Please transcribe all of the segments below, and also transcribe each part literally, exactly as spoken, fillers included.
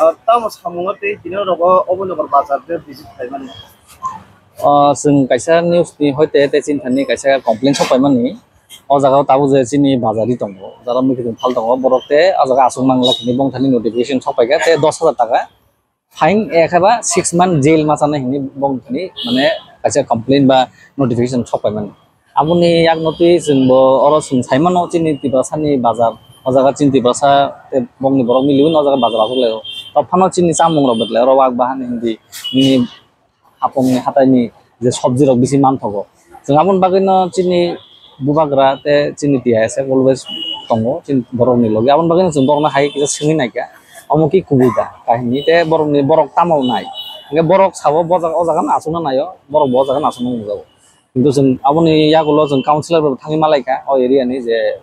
Ah, tamo samungo tei tini rogo Abhinanagar bazar de visit khaimani. Ah, chwng kaisa news ni hoite tei chini thani kaisa complaint sok paimani. O jaga o tabuk je chini bazari tongo, jara mui kiting phal tongo, borok te o jaga aswk mang lakini bong thani notification sok paikha te dos hajar taka. Fine, ekhe ba six month jail ma chanai hinwi bong thani mane kaisa complaint ba notification sok paimani. Aboni yakno twi chwng bo oro chwng saimano chini Tiprasa ni bazar, o jaga chini Tiprasa tei bongni borok miliwi no o jaga bazar aswk lai o. Tok phano chini chamung rok belai oro wak bahani hindi nini hapung ni hatai ni je sobji rok bisi manthogo. Chwng aboni bagwi no chini bubagra tei chini T I S F always tongo chini borok ni logi. Aboni bagwi no chwng borok no hai kisa swngwi naikha, omo ki kubui da kahini tei borok ni borok tamo nai. Hingke borok sabo bo jaga o jaga no aswk no naio, borok bo o jaga no aswk no nukjago. Kintu chwng aboni yagulo chwng councillor bai bo thangwi malaikha o area ni je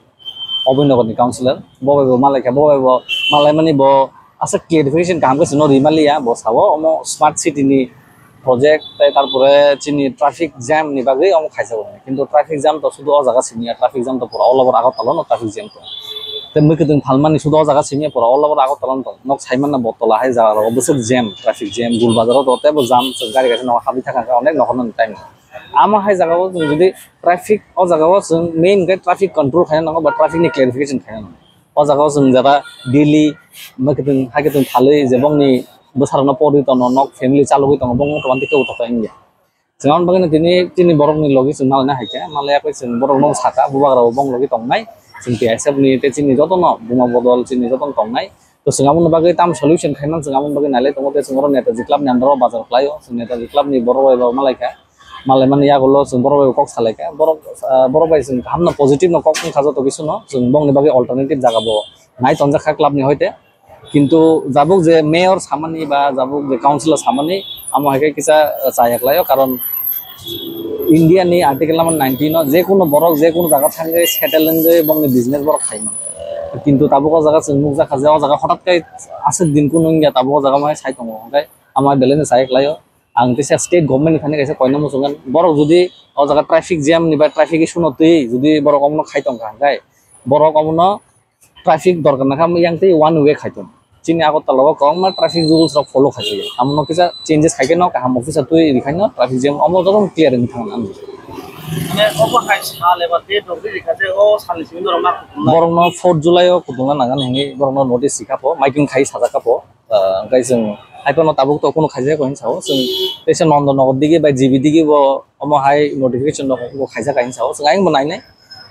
Abhinanagar ni councillor, bo bai bo malaikha, bo bai bo malaimani bo aswk clarification kaham khe chwngno rimaliya, bo sabo omo smart city ni project tei tarpore chini traffic jam ni bagwi omo khaijak, kintu traffic jam to sudu o jaga simi ya, traffic jam to pura all over Agartala no traffic jam to. Tei mui kiting phalmani sudu o jaga simi ya, pura all over Agartala no tong. Nok saimanna bo tola hai jaga rogo bwswk jam, traffic jam, Gul bazar o to teibo jam, chwng gari kaisa nok habwi thangkha, onek nokhorno time. Amo hai jaga o chwng jodi traffic, o jaga o chwng main khe traffic control khaina nango ba traffic ni clarification khaina nango. O jaga o chwng jara daily mui kiting hai kiting phalwi je bongni bwsarokno pori tono, nok family chalogwi tongo, bongno tongmani tei kebo tongkha wngya. Chwng aboni bagwino tini, tini borokni logi chwng malaina hai khe, malaiya khe chwng borokno sakha, bubagra bo bong logi tongnai, chwng T I S F ni tei chini jotono buma bodol chini jotono tongnai. To chwng aboni bagwi tamo solution khaimani chwng aboni bagwi nailai tongo, tei chwng oro Netaji Club ni under o bazar khlaio, chwng Netaji Club ni borok bai bo malaikha, malaimani yagulo chwng borok bai bo kok salaikha, borok, ah, borok bai chwng kahamno positive no kok wngkha joto kisuno, chwng bongni bagwi alternative jaga bo nai tonjakha club ni hoite. Kintu jabuk je mayor samani ba jabuk je councillor samani, amo hai khe kisa chaya khlaio, karon India ni article number nineteen o je kunu borok je kunu jaga thangwi settle wngwi bongni business borok khaimano. Kintu tabuk o jaga chwng nukjakha je o jaga hotat khe aswk din kunu wngya, tabuk o jaga mai sai tongo, hwnkhe amo hai belai no chaya khlaio. Ang teisa state government ni thani kaisa koina muchungo, borok jodi o jaga traffic jam ni ba traffic issue no twi jodi borok omono khai tongkha, hwnkhe borok omono traffic dorkar na kha, yang tei one way khai tong. Chini Agartala o kwbangma traffic rules rok follow khai se. Amo no kisa changes khai khe no kaham officer twi ri khai no traffic jam omo joto clear wng thang nang. Mane obo hai sal eba date rok ri kha se o salni simi norok ma kutung lai. Borok no fourth July o kutung na nang hinwi borok no notice ri kha pho, miking khai sajak kha pho. Ah, hwnkhe chwng hai phano tabuk to kunu khaijak kho hinwi sao. Chwng teisa Nandanagar digi bai G B digi bo omo hai notification rok bo khaijak kha hinwi sao. Chwng ayang bo nainai.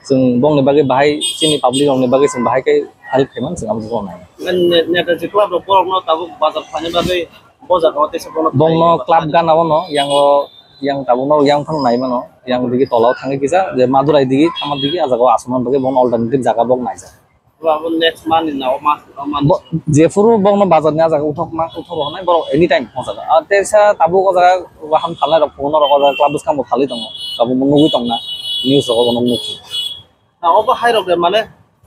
Chwng bongni bagwi bahai chini public rokni bagwi chwng bahai khe help khaimani chwng abo nainai. Ne-, ne-, Netaji Club rok borokno tabuk bazar thani bagwi bo jaga o teisa bono bongno khlai club gana ono, yang o, yang tabukno yang phano nai mano, yang digi tola o thangwi kisa je Madurai digi, Thamar digi, ah jaga o aswk man bagwi bono alternative jaga bo naijak. Abo next month ni na, o mas, o month ni. Bo, jephuru bokno bazar ni ah jaga uthok ma, uthok rw hwnwi borok anytime o jaga. Ah, teisa tabuk o jaga waham salnai rok, phone rok o jaga club bwskango phalwi tongo. Tabuk bo nugwi tongna, news rogo bo nuknai. Na, obo hai rok de mane,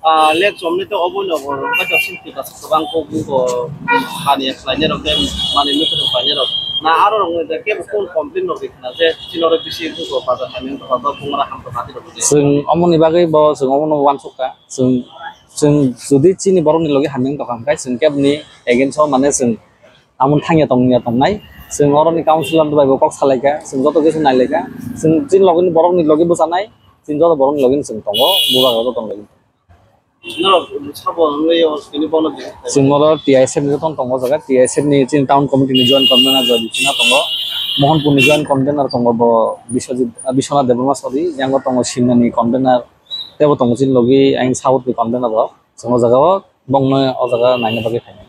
ah, lek chomni to obo nogo, bai to sing tika sa kwbang kok bugo mani khlainai rok de, mani nukwi rok khlainai rok. Na, aro rok de kebo phone complain rok de khna je, chini oro bisi bugo bazar hamya wng tongkha, ba bungra ham tongkha, tei rok de. Chwng omoni bagwi bo, chwng omono uansukha. Chwng, chwng jodi chini borokni logi hamya wng tongkha hwnkhe chwng keboni against o mane chwng tamoni thangya tongya tongnai. Chwng oroni councillor bai bo kok salaikha, chwng joto khe chwng nailaikha. Chwng chini logini borokni logi bwchanai, chini joto borokni logini chwng tongo, bubagra joto logi. Norok sabo wngwi o tini bono de. Chwng oro T I S F ni joto tongo o jaga, T I S F ni chini town committee ni joint convener Joy Bipina tongo, Mohanpur ni joint convener tongo bo Biswajit, ah, Biswanath Debbarma sorry, yango tongo Simna ni convener, tebo tongo chini logi ayang south ni convener rok. Chwng o jaga o bongno o jaga naina bagwi phainai.